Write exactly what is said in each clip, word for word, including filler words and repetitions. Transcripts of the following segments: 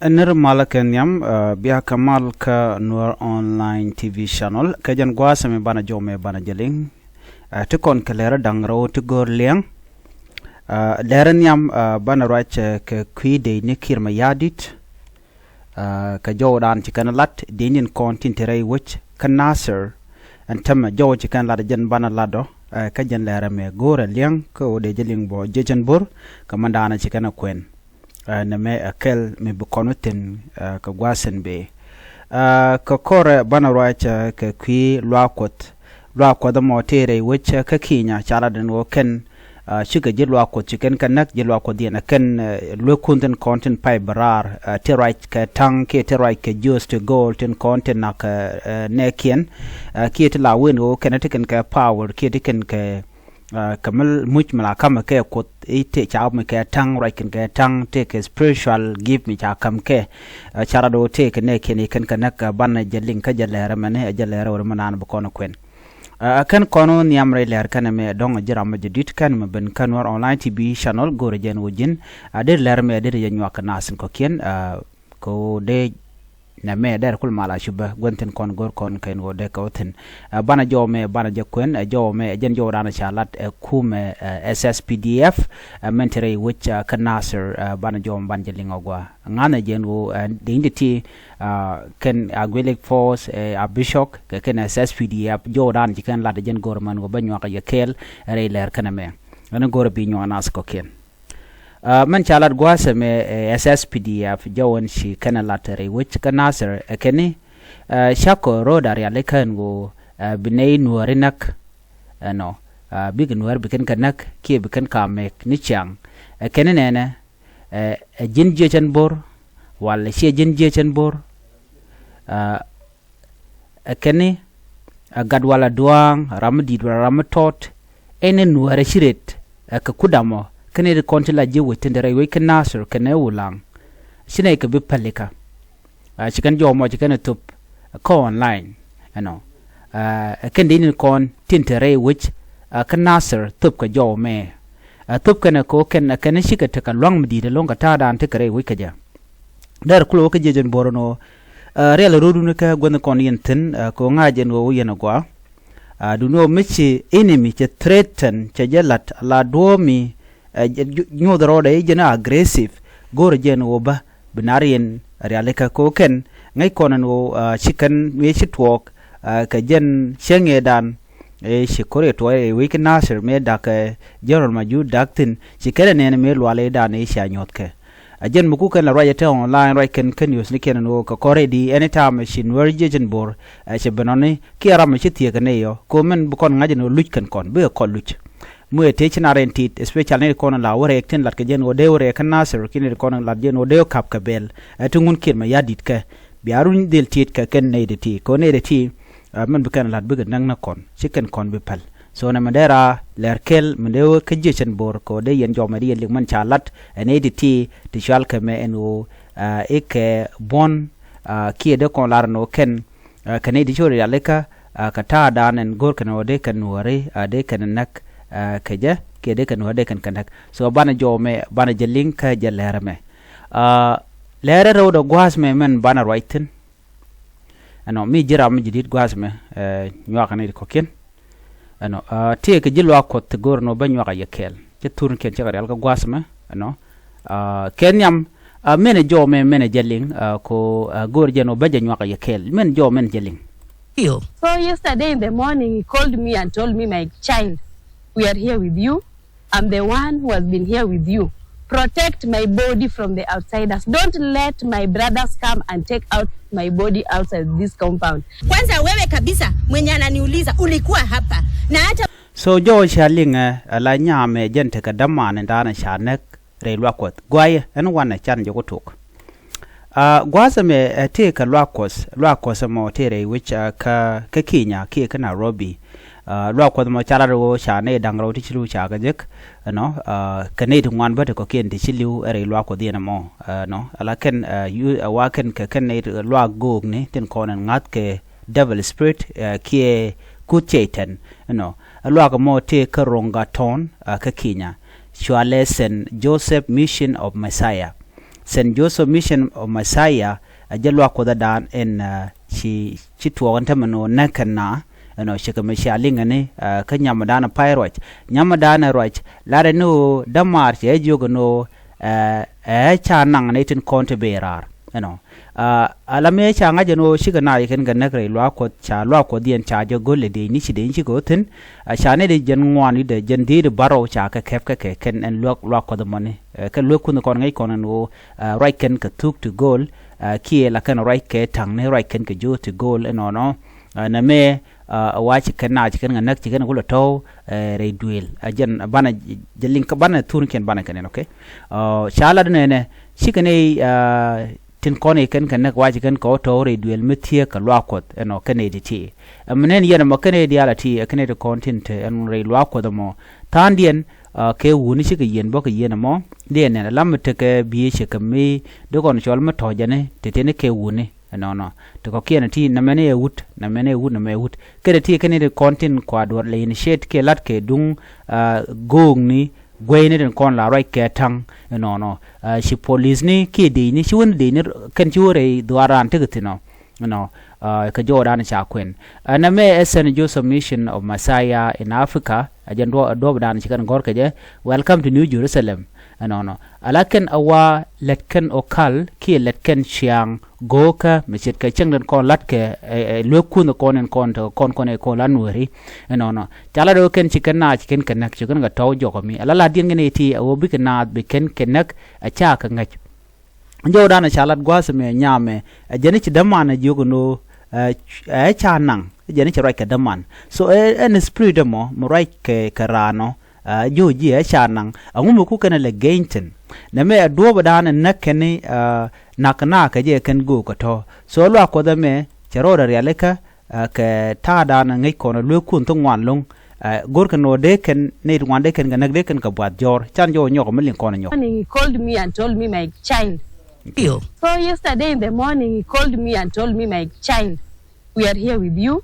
Nir mal kɛ nhiam, bia kɛ mal kä Nuer Online T V channel. Kɛ jɛn gua̱a̱th mi banɛ jɔw mɛ banɛ jɛ liŋ. Ti kɔn kɛ lɛr da̱ŋ rɛw ti go̱r liɛŋ. Lɛr nhiam banɛ ruac kɛ kui̱ dec ni Kiir Mayardit. Kɛ jɔw dan ci kɛn lat dec ni kɔn tin te rɛy wec kä Nasir. Ɛn tämɛ jɔw ci kɛn lat jɛn banɛ lat dɔ. Kɛ jɛn lɛr mɛ go̱r liɛŋ kɛ wä dec jɛ liŋ bɔ jɛ jɛn bor kɛ mɛn danɛ ci kɛn kuɛn. Nɛ mɛ ɛ kɛl mi bi kɔn wä thi̱n kɛ gua̱a̱th thi̱n bee. Kɛ kɔrɛ banɛ ruac kɛ kui̱ luaak kuɔth. Luaak kuɔth ɛmɔ tëë rɛy wec kä Kinya ca lat ɛn ɣöö kɛn cikɛ ji̱ luaak kuɔth ci kɛn kɛ näk ji̱ luaak kuɔth yɛn ɛ kɛn lueekun thi̱n kɔn tin pay bi raar tëë ruac kɛ ta̱ŋ kiɛ tëë ruac kɛ jiöth ti go̱o̱l tin kɔn tin nak nɛɛkiɛn kiɛ ti la wen ɣöö kɛn ti kɛn kɛ power kiɛ ti kɛn kɛ kɛ mi muc mi la ka̱mɛ kɛ kuoth i̱ tëë ca mi kɛ ta̱ŋ ruac kɛn kɛ ta̱ŋ tëë kɛ spiritual gift mi ca ka̱m kɛ. Ca rat ɣöö tëë kɛ nɛɛkiɛn i̱ kɛn kɛ näk banɛ jɛ liŋ kä jɛ lɛr ɛmɛni ɛ jɛ lɛr ɣöö mi naan bi kɔn kuɛn. Ɛ kɛn kɔn ɣöö nhiam rɛy lɛr kɛn ɛmɛ dɔ̱ŋ ji̱ ram mi jɛ di̱t kɛn mi ben kä Nuer Online T V channel go̱o̱rɛ jɛn ɣöö ji̱n a dee lɛr ɛmɛ a dee jɛ nyuak kɛ naath in kɔ̱kiɛn. Kɛ ɣöö dee nɛ mɛ dɛr kul mal a cupä gua̱n thi̱n kɔn go̱r kɔn kɛn ɣöö dee kɛ wä thi̱n. Banɛ jɔw mɛ banɛ jɛ kuɛn ɛ jɔw mɛ ɛ jɛn jɔw danɛ ca lat ɛ kumɛ ɛ S S P D F. Ɛ mɛn te rɛy wec kä Nasir banɛ jɔw mɛ banɛ jɛ liŋ ɔ gua ŋa̱nɛ jɛn ɣöö ɛ di̱ŋ di ti kɛn a Guilik Force ɛ a Bishop kɛ kɛn S S P D F jɔw danɛ ci kɛn lat ɛ jɛn go̱r mɛn ɣöö bä nyuak ɛ yɛ kɛɛl ɛ rɛy lɛr kɛn ɛ mɛ. Ɛn go̱r ɛ bi nyuak nath kɔ̱kiɛn. Mɛn ca lat gua̱a̱th ɛmɛ ɛ S S P D F jɔwän ci kɛn ɛ lat rɛy wec kä Nasir ɛ kɛn ni cakɔ ro̱o̱da riali kɛn ɣöö bi nɛy nuääri näk. Ɛnɔ bikɛ nuäär bi kɛn kɛ näk kiɛ bi kɛn ka mɛk ni ciaŋ. Ɛ kɛn ni nɛnɛ ɛ ji̱n jiecän bo̱r wal ciɛ ji̱n jiecän bo̱r. Ɛ kɛn ni ɛ gat wal a duaaŋ ram mi di̱i̱t wal ram mi tɔt. Ɛn ni nuäärɛ ci ret ɛ kɛ kut amɔ kɛn ni ri kɔn ti la ji̱ wec thi̱n te rɛy wec kä Nasir kɛn ni wulaŋ. Ci nɛy kɛ bi pälikä. Ci kɛn jɔw mɔ ci kɛn ɛ thop kä online ɛnɔ. Ɛ kɛn dee ni kɔn tin te rɛy wec kä Nasir thop kɛ jɔw mɛ. Ɛ thop kɛn ɛ kɛ wä kɛn ɛ kɛn cikɛ tekɛ lua̱ŋ mi di̱i̱t ɛlɔ̱ŋ kɛ ta̱a̱dan tekɛ rɛy wec kɛ jɛ. Dɛr kulɛ wä kä jiɛc ɛn bo̱r ɛn ɣöö riɛl ɛ ro̱dun kɛ guänh kɔn yɛn thi̱n kɛ wä ŋa̱c ɛn ɣöö wä yɛn ɛ gɔaa. Duni ɣöö mi ci enemy cɛ threaten cɛ jɛ la̱t la duɔ̱ɔ̱mi. Nyoth rɔɔdɛ i̱ jɛn aggressive go̱o̱rɛ jɛn ɣöö bä bi nar yɛn rialikä kɛ wä kɛn ŋäc kɔn ɛn ɣöö ci kɛn mi ci tuɔɔk kɛ jɛn cäŋ ëëdan. Ci ko̱r yɛ tuɔɔk ɛ wec kä Nasir mëë da̱k kɛ General Majur da̱k thi̱n ci kɛn ɛ nɛn mëë lual ëëdan ëë cia nyuɔ̱thkɛ. A jɛn mi ku kɛn la ruac ɛ te online ruac kɛn kä news ni kiɛn ɛn ɣöö kɛ kɔr ready anytime ci nuäär jiecin bo̱r. Ɛ cɛ ben ɔni kiɛ ram mi ci thieekä nɛy ɔ ko̱ mɛn bi kɔn ŋa̱c ɛn ɣöö luc kɛn kɔn bikɛ kɔn luc. Mi ɛ tëë ci na rɛn tit especially ni kɔn la wä rɛɛk tin lat kɛ jɛn ɣöö dee wä rɛɛk kä Nasir kiɛ ni kɔn lat jɛn ɣöö dee wä kap kɛ bɛl. Ɛ ti ŋun kiɛn mɛ ya̱ di̱t kɛ bia run dhil tit kɛ kɛn nɛy dee ti kɛ ɣöö nɛy dee ti. Mɛn bi kɛn lat bikɛ näk ni kɔn ci kɛn kɔn bi päl. So nɛ mɛ dee ra lɛr kɛl mɛ dee wä kä jiecin bo̱r kɛ ɣöö dee yɛn jɔmɛ di yɛn lik mɛn ca lat ɛ nɛy dee ti ti cual kɛ mɛ ɛn ɣöö ikɛ buɔ̱n kiɛ dee kɔn lar ɛn ɣöö kɛn kɛ nɛy ti cor rialikä kɛ ta̱a̱dan ɛn go̱r kɛn ɣöö dee kɛn nuääri dee kɛn näk kɛ jɛ kiɛ dee kɛn nuääri dee kɛn kɛ näk. So banɛ jɔw mɛ banɛ jɛ liŋ kä jɛ lɛr ɛmɛ. Lɛr ɛ rɛw dɔ gua̱a̱th mɛ mɛn banɛ ruac thi̱n. Ɛnɔ mi ji̱ ram mi ji̱ di̱t gua̱a̱th mɛ nyuakä ni kɔ̱kiɛn. Ɛnɔ tëëkɛ ji̱ luaak kuɔth ti go̱o̱r ɛn ɣöö bä nyuak a yɛ kɛɛl cä thurnikiɛn cä kɛ rial kä gua̱a̱th mɛ. Ɛnɔ kɛ nhiam mɛn ɛ jɔw mɛ mɛn ɛ jɛ liŋ ko go̱o̱r jɛ ɛn ɣöö bä jɛ nyuak a yɛ kɛɛl mɛn jɔw mɛn jɛ liŋ. So yesterday in the morning he called me and told me, my child, we are here with you. I'm the one who has been here with you. Protect my body from the outsiders. Don't let my brothers come and take out my body outside this compound. Kwanza wewe kabisa mwenye ananiuliza ulikuwa hapa na hata. So jɔw ca liŋɛ ala nyamɛ jɛn tekɛ däman in da̱a̱n ca näk rɛy luak kuɔth guayɛ ɛn wanɛ can jɛ ku tok. Gua̱a̱th ɛmɛ ɛ tëë kɛ luak kuɔth luak kuɔth ɛmɔ tëë rɛy wec kä kä Kinya kiɛ kä Nairobi. Luak kuɔth ɛmɔ ca lat ɣöö ca nɛy da̱ŋ rɛw ti ci li̱w ca kɛ jek. Ɛnɔ kɛ nɛy ti ŋuan bä ti kɔ̱kiɛn ti ci li̱w ɛ rɛy luak kuɔth yɛn ɛmɔ. Ɛnɔ ala kɛn ɛ wa kɛn kɛ kɛn nɛy luak go̱o̱kni tin kɔn ɛn ŋa̱th kɛ devil spirit kiɛ kuth cɛy-tan. Ɛnɔ ɛ luak ɛmɔ tëë kä Rongatone kä Kinya. Cualɛ Saint Joseph Mission of Messiah. Saint Joseph Mission of Messiah, ɛ jɛ luak Kuɔth ɛ daan ɛn ci ci tuɔɔk ɛn tämɛ ni ɣöö näk kɛn na ɛnɔ cikɛ mi cia liŋ ɛni kä nyam ɛ daan ɛ pay ruac. Nyam ɛ daan ɛ ruac lar ɛni ɣöö dämaar cɛ ɛ jiök ɛni ɣöö ɛ ca naŋ ni tin kɔn ti bëë raar ɛnɔ. Ala mëë ca ŋa̱c ɛn ɣöö cikɛ naath kɛn kɛ näk rɛy luaak Kuɔth, ca luaak Kuɔth yɛn ca jɛ go̱l ɛ dëëcni ci dëëcni cikɛ ɣöö thi̱n. Ca nɛy di jiɛn ŋuan i̱dɛ jiɛn dhi̱i̱t i̱ bärɔw ca kɛ kɛp kɛ kɛ kɛn ɛn luäk luaak Kuɔth ɛmɔni. Kɛn luek Kuɔth kɔn ŋäc kɔn ɛn ɣöö ruac kɛn kɛ thuk ti go̱o̱l kiɛ la kɛn ruac kɛ ta̱ŋni ruac kɛn kɛ jo̱o̱th ti go̱o̱l ɛnɔnɔ. Nɛmɛ ɛ wa ci kɛn naath ci kɛn kɛ näk ci kɛn kulɛ tɔ̱w rɛy duëël. Ɛ jɛn banɛ jɛ liŋ kä banɛ thurkiɛn banɛ kɛn ɛn, okay. Ca lat nɛnɛ cikɛ nɛy tin kɔn i̱ kɛn kɛ näk wa ci kɛn kɛ wä tɔ̱w rɛy duëël mi thiek kɛ luaak Kuɔth ɛnɔ kɛn nɛy ti ti. Ɛmɛ nɛn yɛn ɛmɔ kɛn nɛy diaal a ti ɛ kɛn nɛy ti kɔn tin te ɛn rɛy luaak Kuɔth ɛmɔ. Tha̱a̱ŋdiɛn kɛ wuni cikɛ yieen bä kɛ yieen ɛmɔ. Diɛn nɛn ɛ lam mi tekɛ bi̱i̱ cɛ kɛ mi di kɔn cɔl mi tɔ̱ jɛni ti tini kɛ wuni. Ɛnɔnɔ ti kɔ̱kiɛn ti nɛmɛni ɛ wut nɛmɛni ɛ wut nɛmɛ ɛ wut. Kɛn ti kɛn ti kɔn tin kua duɔt lɛ initiate kiɛ lat kɛ duŋ go̱o̱kni gueyni tin kɔn la ruac kɛ ta̱ŋ. Ɛnɔnɔ ci policeni kiɛ dëëcni ci wun dëëcni kɛn ci wä rɛy dhuaaran tekɛ thi̱n ɔ. Ɛnɔ kɛ jɔwdan ca kuɛn ɛn ɛmɛ ɛ Saint Joseph Mission of Messiah in Africa. Ɛ jɛn duɔɔp dan ci kɛn gɔ̱r kɛ jɛ, Welcome to New Jerusalem. Ɛnɔnɔ ala kɛn a wa lɛt kɛn okal kiɛ lɛt kɛn ciaŋ go̱o̱kä mi ce̱tkɛ cäŋ den kɔn latkɛ luek Kuɔth kɔn in kɔn tekɛ kɔn kɔn ɛ kɔn la nueeri. Ɛnɔnɔ ca lat ɣöö kɛn ci kɛn naath ci kɛn kɛ näk ci kɛn kɛ tɔ̱w jɔk ɛmi ala lat diɛn kɛn iti a ɣöö bikɛ naath bi kɛn kɛ näk. A ca kɛ ŋäc. Jɔwdan ɛ ca lat gua̱a̱th ɛmɛ nyamɛ ɛ jɛn i̱ ci däman ɛ jiök ɛn ɣöö ɛ ca naŋ ɛ jɛn i̱ ci ruac kɛ däman. So ɛn spirit ɛmɔ mi ruac kɛ kɛ raanɔ ɛ jiök ji̱ ɛ ca naŋ. Ɛŋu mi ku kɛn ɛ lɛ geny thi̱n nɛmɛ ɛ duɔ̱ɔ̱pdan ɛ näk kɛn i̱ nakä nakä jɛ kɛn göök kɛ tɔ̱. So luaak Kuɔth ɛmɛ cɛ rɔɔdɛ rialikä kɛ ta̱a̱dan ŋäc kɔn ɛ lueekun thi ŋuan lo̱ŋ. Go̱rkɛ nɔ dee kɛn nɛy ti ŋuan dee kɛn kɛ näk dee kɛn kɛ buath jɔ̱ɔ̱r can jɔw nyɔk mi liŋ kɔn ɛ nyɔk. Morning he called me and told me, "My child." Yo. So yesterday in the morning he called me and told me, "My child, we are here with you.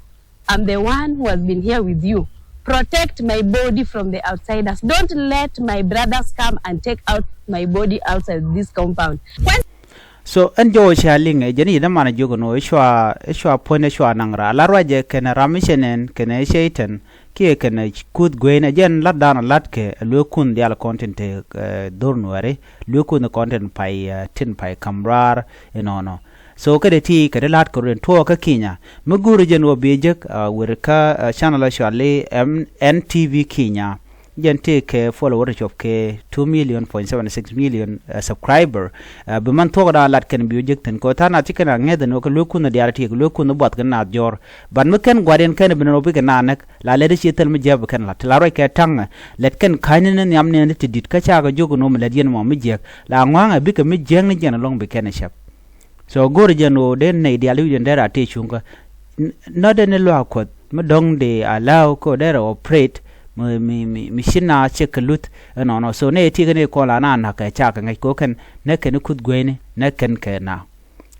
I'm the one who has been here with you. Protect my body from the outsiders. Don't let my brothers come and take out my body outside this compound." When So ɛn jɔwä cia liŋ ɛ jɛn i̱ däman ɛ jiök ɛn ɣöö i̱ cua i̱ cua puɔ̱ny ɛ cua naŋ raar la ruacɛ kɛnɛ ram i̱ cɛ nɛn kɛnɛ cɛy-tan kiɛ kɛnɛ kuth gueyni. Ɛ jɛn latdan ɛ la̱tkɛ ɛ lueekun diaal kɔn tin te dhor nuääri lueekun kɔn tin pay tin pay ka̱m raar. Inɔnɔ so kädɛ ti kɛ ti la̱tkɛ rot in tuɔɔkä kinya mi go̱o̱ri jɛn ɣöö bi jek ɛ wër kä channel ɛ cɔal i̱ N T V Kinya. Jɛn tëëkɛ follower ti cop kɛ two million point seven six million subscriber. Bi man thuɔ̱kdan lat kɛn bi wä jek thi̱n kɛ tha̱a̱ŋ nath ci kɛn a ŋäth ɛn ɣöö kɛ lueek kunh diaal ti kɛ lueek kunh buath kɛn naath jɔ̱ɔ̱r. Ban mi kɛn gua̱diɛn kɛn bi nɛn ɣöö bikɛ naath näk la lɛt i̱ ci thil mi jiäk bi kɛn lat ti la ruac kɛ ta̱ŋ. Lɛt kɛn ka̱nyni ni nhiam ni ti di̱t kä cakɛ jiök ɛn ɣöö mi lɛt yɛn mɔ mi jiäk la ŋua̱a̱ŋɛ bikɛ mi jiäk ni jɛn ɛlɔ̱ŋ bi kɛn ɛ cäp. So go̱o̱rɛ jɛn ɣöö dee nɛy diaal wi̱cdɛn dee raa tëë cuŋkä. Nɔtdɛ ni luaak Kuɔth mi dɔ̱ŋ dee allow kä dee rɛ operate mi mi mi mi ci naath cɛ kɛ luth. Ɛnɔnɔ so nɛy ti kɛn i̱ kɔn la na na̱k kɛ cakɛ ŋäc kɛ kɛn nɛ kɛn i̱ kuth gueyni nɛ kɛn kɛ na.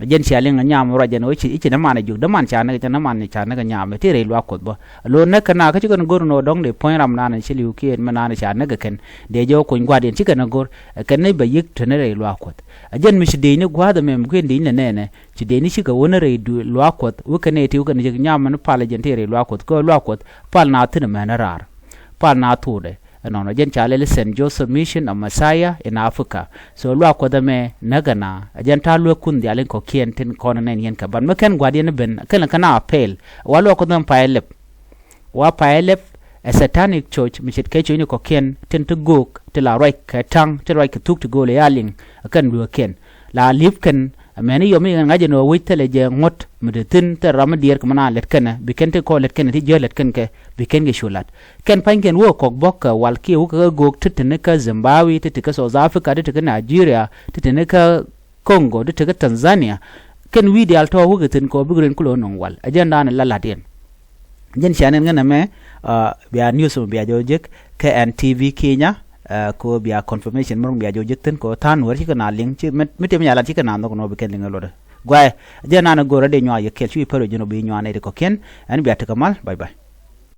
Jɛn cia liŋ nyam ruac jɛn ɣöö i̱ ci nɛ man ɛ juk dee man ca näk jɛn nɛ man ca näk nyam ɛ ti rɛy luaak Kuɔth bä. Lo näk kɛ na kä ci kɛn go̱r ni ɣöö dɔ̱ŋ dee puɔ̱ny ram nan ci li̱w kiɛn mi nan ca näk kɛ kɛn dee jɛ wä kuny gua̱a̱r diɛn ci kɛn go̱r. Kɛn ni bɛ yi̱k te ni rɛy luaak Kuɔth. A jɛn mi ci dec ni gua̱a̱th ɛmɛ mi kuën dec ni nɛnɛ ci dec ni cikɛ wä ni rɛy luaak Kuɔth wä kɛn nɛ ti wä kɛn ni cik nyam ni pal jɛn ti rɛy luaak Kuɔth kä luaak Kuɔth pal na thi̱n ɛmɛ ni raar. Pal na thuudɛ ɛnɔnɔ jɛn ca lɛl i̱ Saint Joseph Mission of Messiah in Africa. So luaak Kuɔth ɛmɛ näk ɛna a jɛn ta̱a̱ lueek kunh diaal in kɔ̱kiɛn tin kɔn nɛn yɛn kɛ ban mi kɛn gua̱a̱r diɛn ni ben kɛn kɛn a pɛl. Wa luaak Kuɔth ɛmɛ pay lɛp. Wa pay lɛp ɛ satanic church mi ce̱tkɛ cocni kɔ̱kiɛn tin ti göök ti la ruac kɛ ta̱ŋ ti ruac kɛ thuk ti gööl ɛ ya liŋ. Kɛn lueekiɛn la li̱p kɛn. Amäni yɔm i̱ ŋa̱c ɛn ɣöö wec thilɛ jɛ ŋuɔ̱t mi te thi̱n thil ram mi diɛɛr kɛ mi naan lät kɛnɛ bi kɛn ti kɔn lät kɛnɛ ti jiäk lät kɛn kɛ bi kɛn kɛ cu la̱t. Kɛn pa̱nykiɛn wä kɔk bɔk kɛ wal kiɛ wä kɛ kä göök ti te ni kä Zimbabwe ti te kä South Africa ti te kä Nigeria ti te ni kä Congo ti te kä Tanzania. Kɛn wi̱i̱ diaal tɔ̱ wä kɛ thi̱n kɛ ɣöö bikɛ rɛn kulɛ wä nöŋ wal ɛ jɛn daanɛ la la̱t yɛn. Jɛn cia nɛn ŋän ɛmɛ bia news mɔ bia jɛ wä jek kɛ N T V Kenya. Kɛ ɣöö bia confirmation mɛ run bia jɛ wä jek thi̱n kɛ ɣöö tha̱a̱ŋ nuäär cikɛ na liŋ mi tëë mi yalan cikɛ na nhɔk nɔ bi kɛn liŋ ɛ luɔtdɛ. Guayɛ jɛn an ɛ go̱r ɛ dee nyuak yɛ kɛl ci pär wä ji̱n ɔ bi nyuak nɛy ti kɔ̱kiɛn. Ɛn bia tekɛ mal. Bye bye.